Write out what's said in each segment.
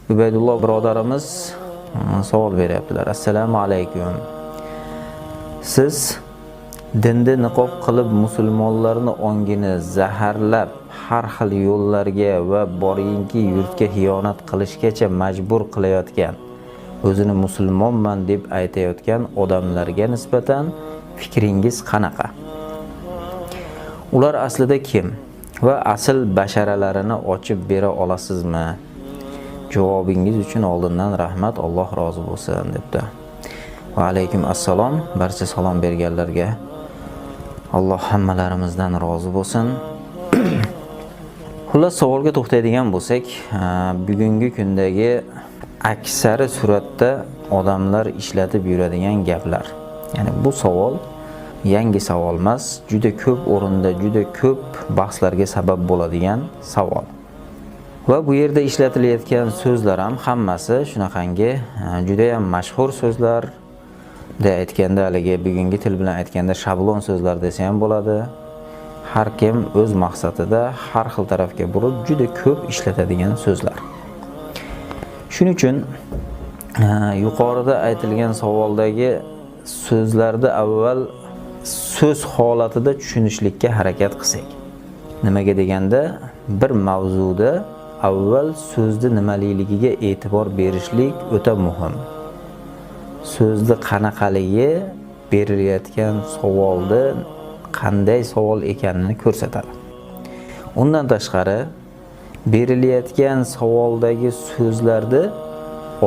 Ubaydulloh birodarimiz savol beryaptilar. Assalomu alaykum. Siz dinni niqob qilib musulmonlarni ongini zaharlab har xil yo'llarga va boringki yurtga xiyonat qilishgacha majbur qilayotgan, o'zini musulmonman deb aytayotgan odamlarga nisbatan fikringiz qanaqa? Ular aslida kim va asl basharalarini ochib bera olasizmi? Javobingiz uchun oldindan rahmat, Alloh rozi bo'lsin debdi. Va alaykum assalom. Barcha salom berganlarga Alloh hammalarimizdan rozi bo'lsin. Xullas, savolga to'xtaydigan bo'lsak, bugungi kundagi aksari suratda odamlar ishlatib yuradigan gaplar. Ya'ni bu savol yangi savol emas, juda ko'p o'rinda, juda ko'p bahslarga sabab bo'ladigan savol. Va bu yerda ishlatilayotgan so'zlar ham hammasi shunaqangi juda ham mashhur so'zlar. De aytganda, haligi bugungi til bilan aytganda shablon so'zlar desa ham bo'ladi. Har kim o'z maqsadida har xil tarafga burib juda ko'p ishlatadigan so'zlar. Shuning uchun yuqorida aytilgan savoldagi so'zlarni avval so'z holatida tushunishlikka harakat qilsak. Nimaga deganda, bir mavzuda avval so'zni nimaliligiga e'tibor berishlik o'ta muhim. So'zni qanaqaligi berilayotgan savolni qanday savol ekanini ko'rsatadi. Undan tashqari berilayotgan savoldagi so'zlarni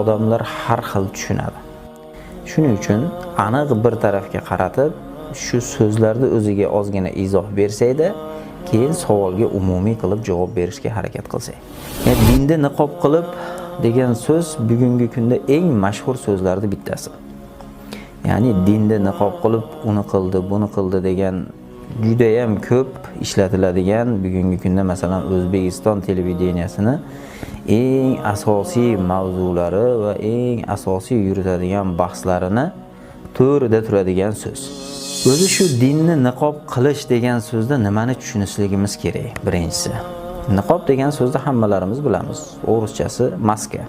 odamlar har xil tushunadi. Shuning uchun aniq bir tarafga qaratib, shu so'zlarni o'ziga ozgina izoh bersakda, keyin savolga umumiy qilib javob berishga harakat qilsak. Ya'ni dinni niqob qilib degan so'z bugungi kunda eng mashhur so'zlarning bittasi. Ya'ni dinni niqob qilib uni qildi, buni qildi degan juda ham ko'p ishlatiladigan bugungi kunda, masalan, O'zbekiston televideniyasini eng asosiy mavzulari va eng asosiy yuritadigan bahslarini to'rida turadigan so'z. O'zi shu dinni niqob qilish degan so'zda nimani tushunishligimiz kerak? Birinchisi, niqob degan so'zni hammalarimiz bilamiz. O'rischasi maska.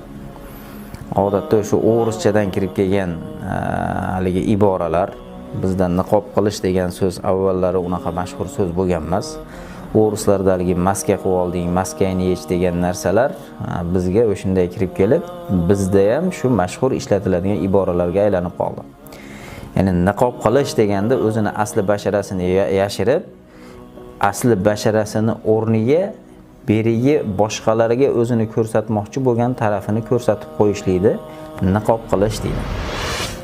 Odatda shu o'rischadan kirib kelgan haligi iboralar bizda niqob qilish degan so'z avvallari unaqa mashhur so'z bo'lgan emas. O'rislarda haligi maska qilib olding, maskangni yech degan narsalar bizga o'shanday kirib kelib, bizda ham shu mashhur ishlatiladigan iboralarga aylanib qoldi. Ya'ni niqob qilish deganda o'zini asli basharasini yashirib, asli basharasini o'rniga berigi boshqalarga o'zini ko'rsatmoqchi bo'lgan tarafini ko'rsatib qo'yishlikni niqob qilish deydi.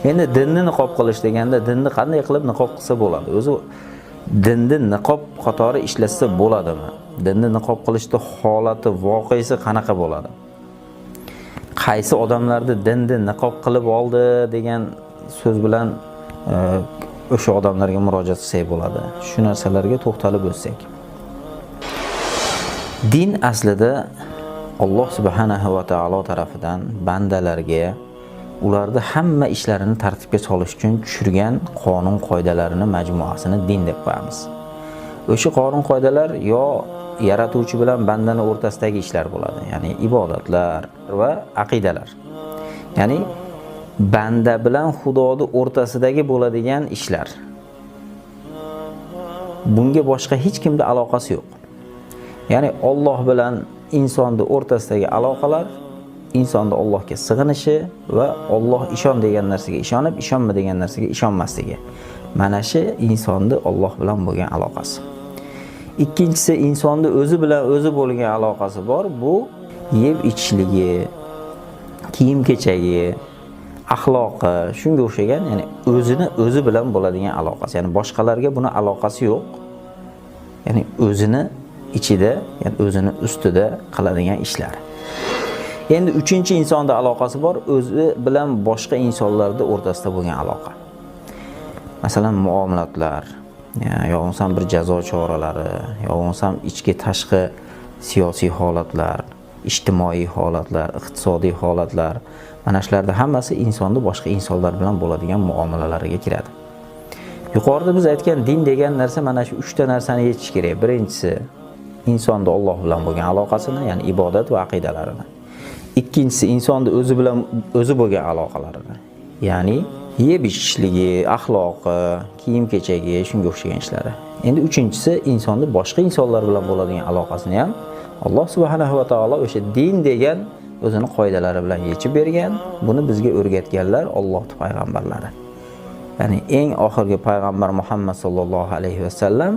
Endi dinni niqob qilish deganda dinni qanday qilib niqob qilsa bo'ladi? O'zi dinni niqob qatori ishlatsa bo'ladimi? Dinni niqob qilishda holati, voqeasi qanaqa bo'ladi? Qaysi odamlarni dinni niqob qilib oldi degan so'z bilan o'sha odamlarga murojaat qilsak bo'ladi. Shu narsalarga to'xtalib o'tsak. Din aslida Alloh subhanahu va taolo tarafidan bandalarga ularni hamma ishlarini tartibga solish uchun tushirgan qonun qoidalarini majmuasini din deb qo'yamiz. O'sha qonun qoidalar yo yaratuvchi bilan bandani o'rtasidagi ishlar bo'ladi, ya'ni ibodatlar va aqidalar. Ya'ni banda bilan Xudoni o'rtasidagi bo'ladigan ishlar. Bunga boshqa hech kimda aloqasi yo'q. Ya'ni Alloh bilan insonni o'rtasidagi aloqalar, insonni Allohga sig'inishi va Alloh ishon degan narsaga ishonib, ishonma degan narsaga ishonmasligi. Mana shu insonni Alloh bilan bo'lgan aloqasi. Ikkinchisi, insonni o'zi bilan o'zi bo'lgan aloqasi bor. Bu yeb ichishligi, kiyim-kechagi, axloqi, shunga o'xshagan, ya'ni o'zini o'zi bilan bo'ladigan aloqasi. Ya'ni boshqalarga buni aloqasi yo'q. Ya'ni o'zini ichida, ya'ni o'zini ustida qiladigan ishlar. Endi uchinchi insonda aloqasi bor, o'zi bilan boshqa insonlarda o'rtasida bo'lgan aloqa. Masalan, muomalatlar, yo bo'lmasam bir jazo choralari, yo bo'lmasam ichki tashqi siyosiy holatlar, ijtimoiy holatlar, iqtisodiy holatlar, mana shularda hammasi insonni boshqa insonlar bilan bo'ladigan muomalalariga kiradi. Yuqorida biz aytgan din degan narsa mana shu uchta narsani yechish kerak. Birinchisi, insonni Alloh bilan bo'lgan aloqasini, ya'ni ibodat va aqidalarini. Ikkinchisi insonni o'zi bilan o'zi bo'lgan aloqalarini, ya'ni yeb ichishligi, axloqi, kiyim-kechagi, shunga o'xshagan ishlari. Endi uchinchisi insonni boshqa insonlar bilan bo'ladigan aloqasini ham Alloh subhanahu va taolo o'sha din degan o'zini qoidalari bilan yechib bergan. Buni bizga o'rgatganlar Allohning payg'ambarlari. Ya'ni eng oxirgi payg'ambar Muhammad sallallohu alayhi vasallam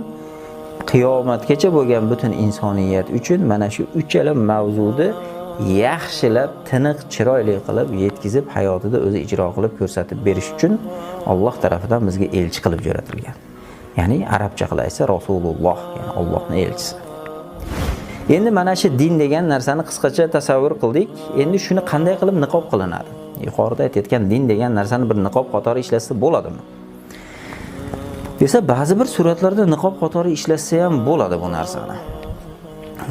qiyomatgacha bo'lgan butun insoniyat uchun mana shu uchala mavzuni yaxshilab, tiniq, chiroyli qilib yetkazib, hayotida o'zi ijro qilib ko'rsatib berish uchun Alloh tarafidan bizga elchi qilib jo'natilgan. Ya'ni arabcha qilib aytsa Rasululloh, ya'ni Allohning elchisi. Endi mana shu din degan narsani qisqacha tasavvur qildik. Endi shuni qanday qilib niqob qilinadi? Yuqorida aytayotgan din degan narsani bir niqob qatori ishlatsa bo'ladimi? Desa, ba'zi bir suratlarda niqob qatori ishlatsa ham bo'ladi bu narsani.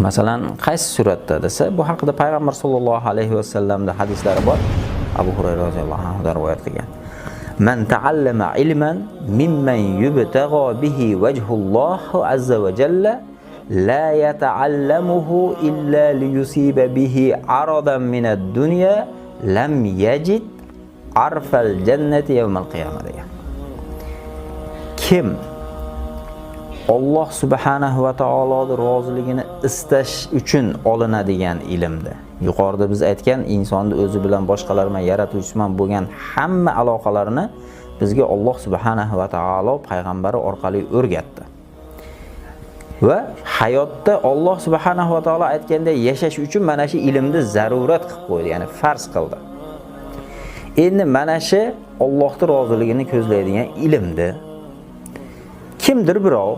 Masalan, qaysi suratda desa, bu haqida payg'ambar sollallohu alayhi vasallamda hadislari bor. Abu Hurayra roziyallohu anhu rivoyat qilgan. Man ta'allama ilman mimman yubtagha bihi wajhullohi azza va jalla la yata'allamuhu illa liyusiba bihi aradan minad dunya lam yajid arfal jannati yawmal qiyamah degan. Kim Alloh subhanahu va taoloning roziligini istash uchun olinadigan ilmda, yuqorida biz aytgan insonni o'zi bilan boshqalar bilan yaratuvchisi bilan bo'lgan hamma aloqalarini bizga Alloh subhanahu va taolo payg'ambari orqali o'rgatdi. Va hayotda Alloh subhanahu va taolo aytganday yashash uchun mana shu ilmni zarurat qilib qo'ydi, ya'ni farz qildi. Endi mana shu Allohning roziligini ko'zlaydigan ilmni kimdir birov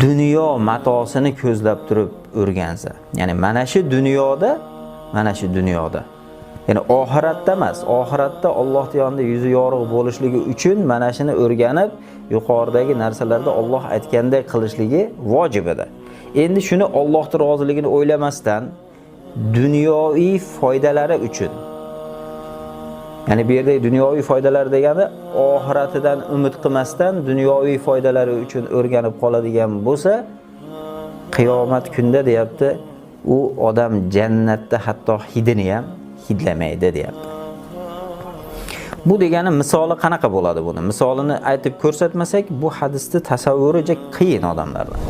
dunyo matosini ko'zlab turib o'rgansa, ya'ni mana shu dunyoda, ya'ni oxiratda emas, oxiratda Allohning yonida yuzi yorug' bo'lishligi uchun mana shuni o'rganib, yuqoridagi narsalarda Alloh aytganday qilishligi vojib edi. Endi shuni Allohning roziligini o'ylamasdan dunyoviy foydalari uchun, ya'ni bu yerda dunyoviy foydalar degani oxiratidan umid qilmasdan dunyoviy foydalari uchun o'rganib qoladigan bo'lsa, qiyomat kunda deyapti, u odam jannatda hatto hidini ham hidlamaydi deyapti. Bu degani misoli qanaqa bo'ladi buni? Misolini aytib ko'rsatmasak, bu hadisni tasavvuri juda qiyin odamlardan.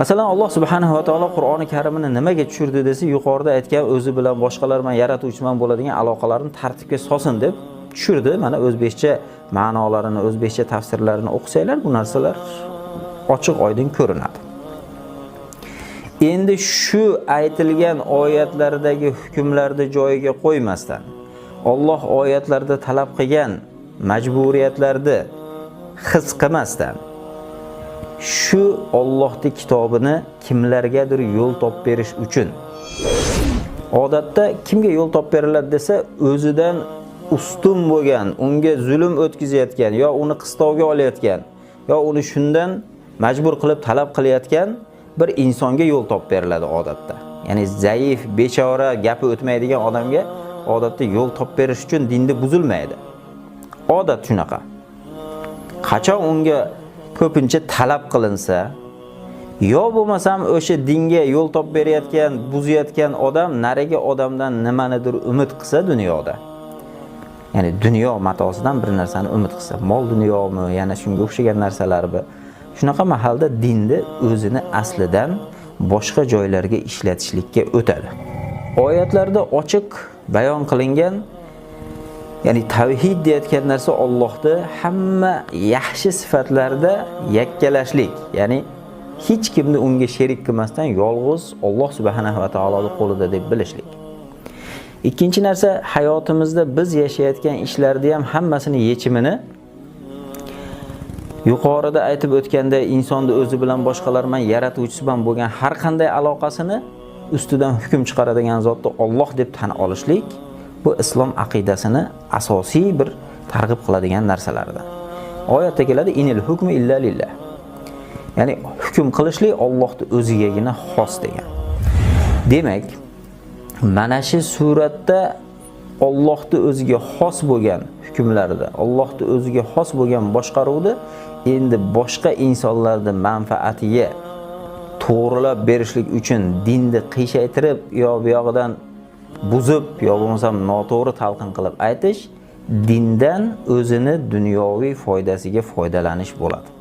Masalan, Alloh subhanahu va taolo Qur'oni Karimni nimaga tushirdi desa, yuqorida aytgan o'zi bilan boshqalar bilan yaratuvchi bilan bo'ladigan aloqalarni tartibga solsin deb tushirdi. Mana o'zbekcha ma'nolarini, o'zbekcha tafsirlarini o'qisanglar, bu narsalar ochiq oydin ko'rinadi. Endi shu aytilgan oyatlardagi hukmlarni joyiga qo'ymasdan, Alloh oyatlarda talab qilgan majburiyatlarni his qilmasdan, shu Allohning kitobini kimlargadir yo'l topib berish uchun, odatda kimga yo'l topib beriladi desa, o'zidan ustun bo'lgan, unga zulm o'tkazayotgan, yo uni qistovga olayotgan, yo uni shundan majbur qilib talab qilayotgan bir insonga yo'l topib beriladi odatda. Ya'ni zaif, bechora, gapi o'tmaydigan odamga odatda yo'l topib berish uchun dinni buzilmaydi. Odat shunaqa. Qachon unga ko'pincha talab qilinsa, yo bo'lmasam o'sha dinga yo'l topib berayotgan, buzayotgan odam narigi odamdan nimanidir umid qilsa dunyoda. Ya'ni dunyo matosidan bir narsani umid qilsa, mol dunyomi, yana shunga o'xshagan narsalarmi? Shunaqa mahalda dinni o'zini aslidan boshqa joylarga ishlatishlikka o'tadi. Oyatlarda ochiq bayon qilingan, ya'ni tavhid deyotgan narsa Allohni hamma yaxshi sifatlarda yakkalashlik, ya'ni hech kimni unga sherik qilmasdan yolg'iz Alloh subhanahu va taoloning qo'lida deb bilishlik. Ikkinchi narsa, hayotimizda biz yashayotgan ishlarni ham hammasini yechimini yuqorida aytib o'tganda insonni o'zi bilan boshqalar bilan yaratuvchisi bilan bo'lgan har qanday aloqasini ustidan hukm chiqaradigan zotni Alloh deb tan olishlik, bu islom aqidasini asosiy bir targ'ib qiladigan narsalaridan. Oyatda keladi, inil hukmu illa lillah. Ya'ni hukm qilishlik Allohning o'zigagina xos degan. Demak, mana shu suratda Allohning o'ziga xos bo'lgan hukmlarda, Allohning o'ziga xos bo'lgan boshqaruvni endi boshqa insonlarning manfaatiga to'g'rilab berishlik uchun dinni qiyshaytirib, yo bu yog'idan buzib, yo bo'lmasam noto'g'ri talqin qilib aytish dindan o'zini dunyoviy foydasiga foydalanish bo'ladi.